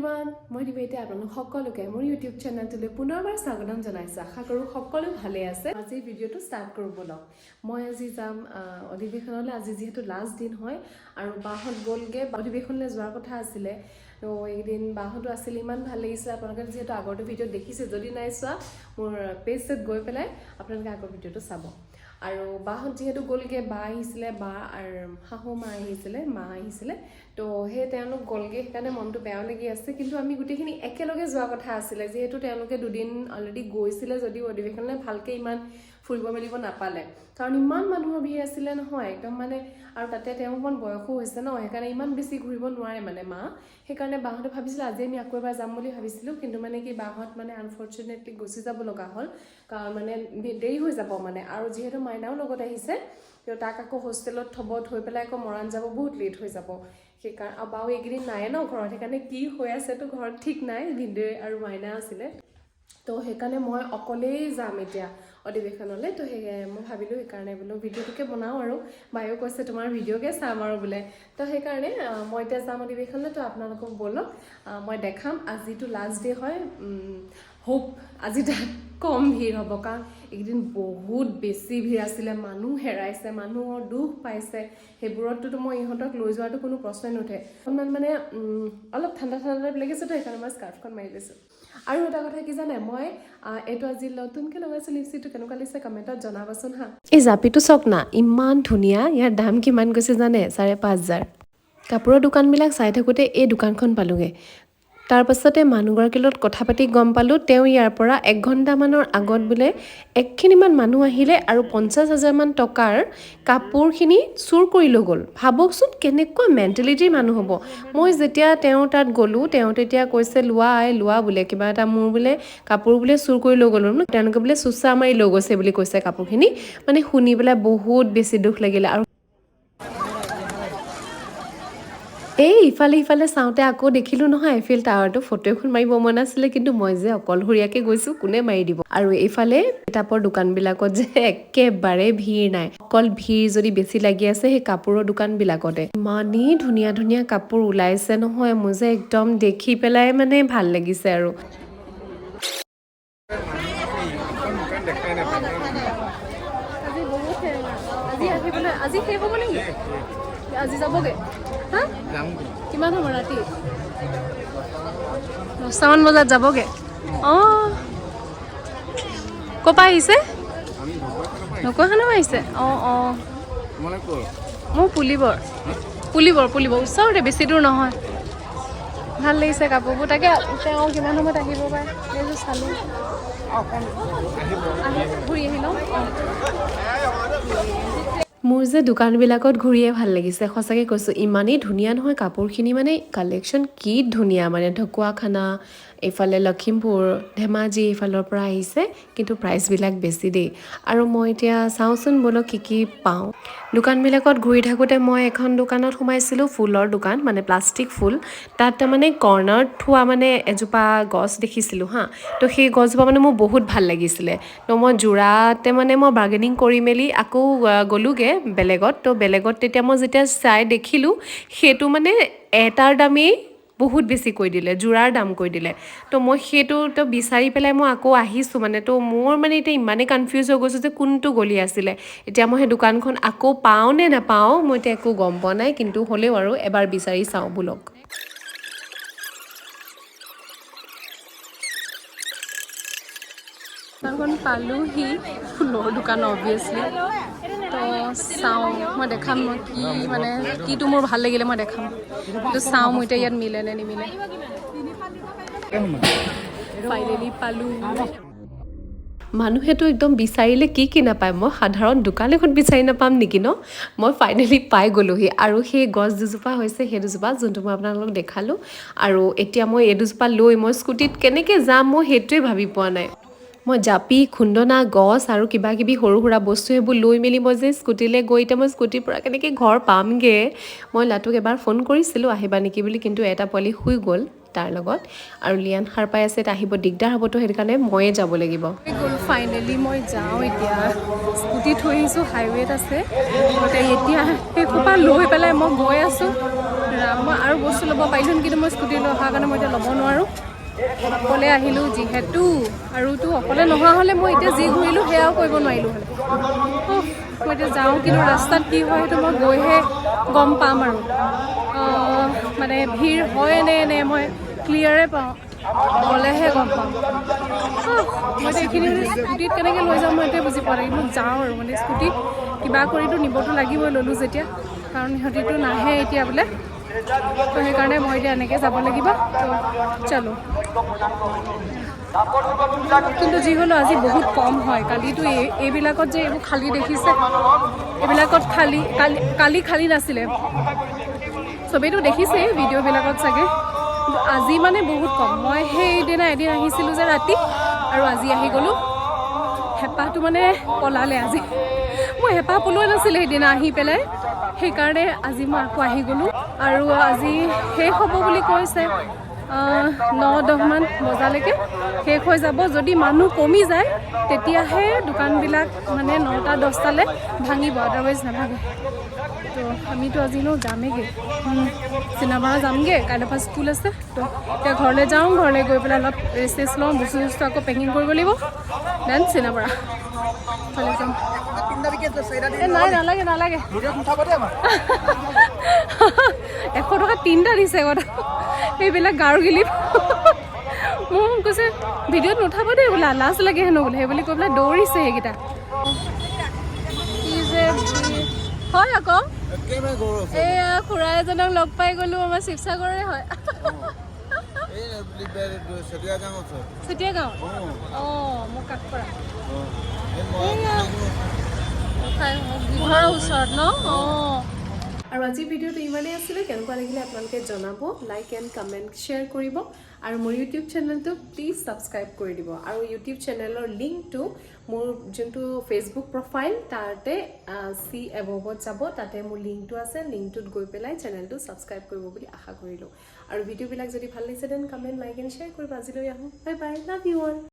Everyone, মই নিবেদিতা আপোনালোক সকলোকে মোৰ ইউটিউব চেনেলটোলৈ পুনৰবাৰ স্বাগতম জনাইছোঁ। আশা কৰোঁ সকলো ভালে আছে। আজিৰ ভিডিঅ'টো ষ্টাৰ্ট কৰোঁ ব'লক। মই আজি যাম অধিৱেশনলৈ। আজি যিহেতু লাষ্ট দিন হয় আৰু বাহঁত গ'লগৈ, অধিৱেশনলৈ যোৱাৰ কথা আছিলে। তো এইকেইদিন বাহঁতো আছিল, ইমান ভাল লাগিছে। আপোনালোকে যিহেতু আগৰটো ভিডিঅ'ত দেখিছে, যদি নাই চোৱা মোৰ পেজটোত গৈ পেলাই আপোনালোকে আগৰ ভিডিঅ'টো চাব। আৰু বাহঁত যিহেতু গ'লগৈ, বা আহিছিলে, বা আৰু শাহু মা আহিছিলে, মা আহিছিলে, তো সেই তেওঁলোক গ'লগৈ, সেইকাৰণে মনটো বেয়াও লাগি আছে। কিন্তু আমি গোটেইখিনি একেলগে যোৱা কথা আছিলে, যিহেতু তেওঁলোকে দুদিন অলৰেডি গৈছিলে যদিও অধিৱেশনলৈ ভালকৈ ইমান ফুৰিব মেলিব নাপালে, কাৰণ ইমান মানুহৰ ভিৰ আছিলে নহয় একদম মানে। আৰু তাতে তেওঁ অকণমান বয়সো হৈছে ন, সেইকাৰণে ইমান বেছি ঘূৰিব নোৱাৰে মানে মা। সেইকাৰণে বাহঁতে ভাবিছিলে আজি আমি আকৌ এবাৰ যাম বুলি ভাবিছিলোঁ, কিন্তু মানে কি বাহঁত মানে আনফৰ্চুনেটলি গুচি যাব লগা হ'ল, কাৰণ মানে দেৰি হৈ যাব মানে। আৰু যিহেতু মাইনাও লগত আহিছে, তো তাক আকৌ হোষ্টেলত থ'ব, থৈ পেলাই আকৌ মৰাণ যাব, বহুত লেট হৈ যাব সেইকাৰণে। আৰু বাও এইকেইদিন নাই ন ঘৰত, সেইকাৰণে কি হৈ আছে তো ঘৰত ঠিক নাই। ভিনদেউ আৰু মাইনা আছিলে, তো সেইকাৰণে মই অকলেই যাম এতিয়া অধিৱেশনলৈ। তো সেই মই ভাবিলোঁ সেইকাৰণে বোলো ভিডিঅ'টোকে বনাওঁ, আৰু বায়েও কৈছে তোমাৰ ভিডিঅ'কে চাম আৰু বোলে। তো সেইকাৰণে মই এতিয়া যাম অধিৱেশনলৈ। তো আপোনালোকক ব'লক মই দেখাম। আজিতো লাষ্ট ডে হয়, হোপ আজি তাত কম ভিৰ হ'ব, কাৰণ এইকেইদিন বহুত বেছি ভিৰ আছিলে, মানুহ হেৰাইছে, মানুহৰ দুখ পাইছে। সেইবোৰততো মই ইহঁতক লৈ যোৱাটো কোনো প্ৰশ্নই নুঠে। অকণমান মানে অলপ ঠাণ্ডা ঠাণ্ডা টাইপ লাগিছেতো, সেইকাৰণে মই স্কাৰ্ফখন মাৰি লৈছোঁ। আৰু এটা কথা কি জানে, মই এইটো আজি নতুনকৈ লগাইছোঁ লিপষ্টিকটো, কেনেকুৱা লাগিছে কমেণ্টত জনাবচোন হা। এই জাপিটো চাওক না, ইমান ধুনীয়া। ইয়াৰ দাম কিমান কৈছে জানে? ৫,৫০০। কাপোৰৰ দোকানবিলাক চাই থাকোঁতে এই দোকানখন পালোঁগৈ। তাৰপাছতে মানুহগৰাকীৰ লগত কথা পাতি গম পালোঁ, তেওঁ ইয়াৰ পৰা ১ ঘণ্টামানৰ আগত বোলে একখিনিমান মানুহ আহিলে আৰু ৫০ হাজাৰমান টকাৰ কাপোৰখিনি চুৰ কৰি লৈ গ'ল। ভাবকচোন কেনেকুৱা মেণ্টেলিটিৰ মানুহ হ'ব। মই যেতিয়া তেওঁৰ তাত গ'লোঁ, তেওঁ তেতিয়া কৈছে, লোৱা আই লোৱা বোলে, কিবা এটা মোৰ বোলে কাপোৰ বোলে চুৰ কৰি লৈ গ'লো, তেওঁলোকে বোলে চোচা মাৰি লৈ গৈছে বুলি কৈছে কাপোৰখিনি। মানে শুনি পেলাই বহুত বেছি দুখ লাগিলে। আৰু এই ইফালে সিফালে চাওঁতে আকৌ দেখিলোঁ নহয় আইফেল টাৱাৰটো, ফটো এখন মাৰিব মন আছিলে, কিন্তু মই যে অকলশৰীয়াকৈ গৈছোঁ, কোনে মাৰি দিব। আৰু এইফালে কিতাপৰ দোকানবিলাকত যে একেবাৰে ভিৰ নাই, অকল ভিৰ যদি বেছি লাগি আছে সেই কাপোৰৰ দোকানবিলাকতে। ইমানেই ধুনীয়া ধুনীয়া কাপোৰ ওলাইছে নহয়, মোৰ যে একদম দেখি পেলাই মানে ভাল লাগিছে। আৰু আজি বহুত আজি আহিবলৈ, আজি শেষ হ'ব নেকি? আজি যাবগৈ হা? কিমান সময়? ৰাতি ১০টামান বজাত যাবগৈ। অঁ, ক'ৰ পৰা আহিছে? ঢকুৱাখানাৰ পৰা আহিছে। অঁ অঁ, মোৰ পুলিবৰ, পুলিবৰ, পুলিবৰ ওচৰতে, বেছি দূৰ নহয়। ভাল লাগিছে কাপোৰবোৰ। তাকে তেওঁ কিমান সময়ত আহিব পাৰে এইযোৰ চালোঁ, আহি ঘূৰি আহি লওঁ। অঁ, মোৰ যে দোকানবিলাকত ঘূৰিয়ে ভাল লাগিছে, সঁচাকৈ কৈছোঁ। ইমানেই ধুনীয়া নহয় কাপোৰখিনি, মানে কালেকশ্যন কি ধুনীয়া। মানে ঢকুৱাখানা, এইফালে লখিমপুৰ, ধেমাজি এইফালৰ পৰা আহিছে, কিন্তু প্ৰাইচবিলাক বেছি দেই। আৰু মই এতিয়া চাওঁচোন বোলো কি কি পাওঁ। দোকানবিলাকত ঘূৰি থাকোঁতে মই এখন দোকানত সোমাইছিলোঁ, ফুলৰ দোকান, মানে প্লাষ্টিক ফুল। তাত তাৰমানে কৰ্ণাৰত থোৱা মানে এজোপা গছ দেখিছিলোঁ হা। তো সেই গছজোপা মানে মোৰ বহুত ভাল লাগিছিলে। তো মই যোৰাতে মানে মই বাৰ্গেনিং কৰি মেলি আকৌ গ'লোগৈ বেলেগত। তো বেলেগত তেতিয়া মই যেতিয়া চাই দেখিলোঁ, সেইটো মানে এটাৰ দামেই বহুত বেছি কৈ দিলে, যোৰাৰ দাম কৈ দিলে। তো মই সেইটো তো বিচাৰি পেলাই মই আকৌ আহিছোঁ মানে। তো মোৰ মানে এতিয়া ইমানেই কনফিউজ হৈ গৈছোঁ যে কোনটো গলি আছিলে। এতিয়া মই সেই দোকানখন আকৌ পাওঁ নে নাপাওঁ মই এতিয়া একো গম পোৱা নাই, কিন্তু হ'লেও আৰু এবাৰ বিচাৰি চাওঁ ব'লক। দোকানখন পালোহি, ফুলৰ দোকান অভিয়াছলি। তো চাওঁ, মই দেখাম মই কি মানে কিটো মোৰ ভাল লাগিলে মই দেখাম। কিন্তু চাওঁ মই এতিয়া ইয়াত মিলে নে নিমিলে। ফাইনেলি পালোঁ। মানুহেতো একদম বিচাৰিলে কি কি নাপায়, মই সাধাৰণ দোকান এখন বিচাৰি নাপাম নেকি ন? মই ফাইনেলি পাই গ'লোহি। আৰু সেই গছ দুজোপা হৈছে সেই দুজোপা যোনটো মই আপোনালোকক দেখালোঁ। আৰু এতিয়া মই এই দুজোপা লৈ মই স্কুটিত কেনেকৈ যাম মই সেইটোৱে ভাবি পোৱা নাই। মই জাপি, খুন্দনা, গছ আৰু কিবা কিবি সৰু সুৰা বস্তু সেইবোৰ লৈ মেলি মই যে স্কুটিলৈ গৈ এতিয়া মই স্কুটিৰ পৰা কেনেকৈ ঘৰ পামগৈ। মই লাটুক এবাৰ ফোন কৰিছিলোঁ আহিবা নেকি বুলি, কিন্তু এটা পোৱালি শুই গ'ল তাৰ লগত, আৰু লিয়ান সাৰ পাই আছে, আহিব দিগদাৰ হ'বতো, সেইটো কাৰণে ময়ে যাব লাগিব। গ'ল ফাইনেলি মই যাওঁ এতিয়া। স্কুটি থৈ আহিছোঁ, হাইৱেত আছে। এতিয়া সেইসোপা লৈ পেলাই মই গৈ আছোঁ। ৰাম। মই আৰু বস্তু ল'ব পাৰিলোঁ, কিন্তু মই স্কুটি লৈ অহাৰ কাৰণে মই এতিয়া ল'ব নোৱাৰোঁ। অকলে আহিলোঁ যিহেতু, আৰুতো অকলে নোহোৱা হ'লে মই এতিয়া যি ঘূৰিলোঁ সেয়াও কৰিব নোৱাৰিলোঁ হ'লে। উফ, মই এতিয়া যাওঁ, কিন্তু ৰাস্তাত কি হয় সেইটো মই গৈহে গম পাম আৰু মানে ভিৰ হয় নে নে মই ক্লিয়াৰে পাওঁ, গ'লেহে গম পাম। উফ, মই এতিয়া এইখিনি স্কুটিত কেনেকৈ লৈ যাম, মই এইটোৱে বুজি পোৱা নাই। কিন্তু যাওঁ আৰু মানে স্কুটিত কিবা কৰিতো নিবতো লাগিবই, ল'লোঁ যেতিয়া, কাৰণ সিহঁতিতো নাহে এতিয়া বোলে। তো সেইকাৰণে মই এতিয়া এনেকৈ যাব লাগিব। তো চলো। কিন্তু যি হ'লেও আজি বহুত কম হয়। কালিতো এইবিলাকত যে এইবোৰ খালী দেখিছে, এইবিলাকত খালী। কালি কালি খালী নাছিলে, চবেইতো দেখিছেই ভিডিঅ'বিলাকত চাগে। কিন্তু আজি মানে বহুত কম। মই সেইদিনা এদিন আহিছিলোঁ যে ৰাতি, আৰু আজি আহি গ'লোঁ। হেঁপাহটো মানে পলালে আজি। মই হেঁপাহ পলোৱা নাছিলে সেইদিনা আহি পেলাই, সেইকাৰণে আজি মই আকৌ আহি গ'লোঁ। আৰু আজি শেষ হ'ব বুলি কৈছে, 9-10মান বজালৈকে শেষ হৈ যাব। যদি মানুহ কমি যায়, তেতিয়াহে দোকানবিলাক মানে 9টা 10টালৈ ভাঙিব, আদাৰৱাইজ নাভাঙে। তো আমিতো আজি এনেও যামেইগৈ, চিনাবাৰা যামগৈ। কাইলৈৰ পৰা স্কুল আছে। তো এতিয়া ঘৰলৈ যাওঁ, ঘৰলৈ গৈ পেলাই অলপ ৰেষ্ট চেষ্ট লওঁ, বস্তু চস্তু আকৌ পেকিং কৰিব লাগিব, then চিনাবাৰা ফালে যাম। এই নাই, নালাগে, নালাগে। 100 টকা তিনিটা দিছে কথা। সেইবিলাক গাৰু গিলিপ মোক কৈছে, "ভিডিঅ'ত নুঠাব দেই" বোলা, "লাজ লাগে হেনো" বোলে। সেই বুলি কৈ পেলাই দৌৰিছে সেইকেইটা। কি যে ভিৰ হয় আকৌ! একেবাৰে গৌৰৱ। এইয়া খুৰা এজনক লগ পাই গ'লো, আমাৰ শিৱসাগৰৰে হয়। এই চেতিয়া গাঁও ওচৰত। চেতিয়া গাঁৱত? অঁ। অঁ, মোৰ কাকপৰা। অঁ, এই মই এইয়া ঘৰৰ ওচৰত ন? অঁ। আৰু আজিৰ ভিডিঅ'টো ইমানেই আছিলে। কেনেকুৱা লাগিলে আপোনালোকে জনাব, লাইক এণ্ড কমেণ্ট শ্বেয়াৰ কৰিব আৰু মোৰ ইউটিউব চেনেলটো প্লিজ ছাবস্ক্ৰাইব কৰি দিব। আৰু ইউটিউব চেনেলৰ লিংকটো মোৰ যোনটো ফেচবুক প্ৰফাইল, তাতে চি এবভত যাব, তাতে মোৰ লিংকটো আছে। লিংকটোত গৈ পেলাই চেনেলটো ছাবস্ক্ৰাইব কৰিব বুলি আশা কৰিলোঁ। আৰু ভিডিঅ'বিলাক যদি ভাল লাগিছে, then comment, like and share কৰিব। আজিলৈ আহোঁ। Bye bye, love you all.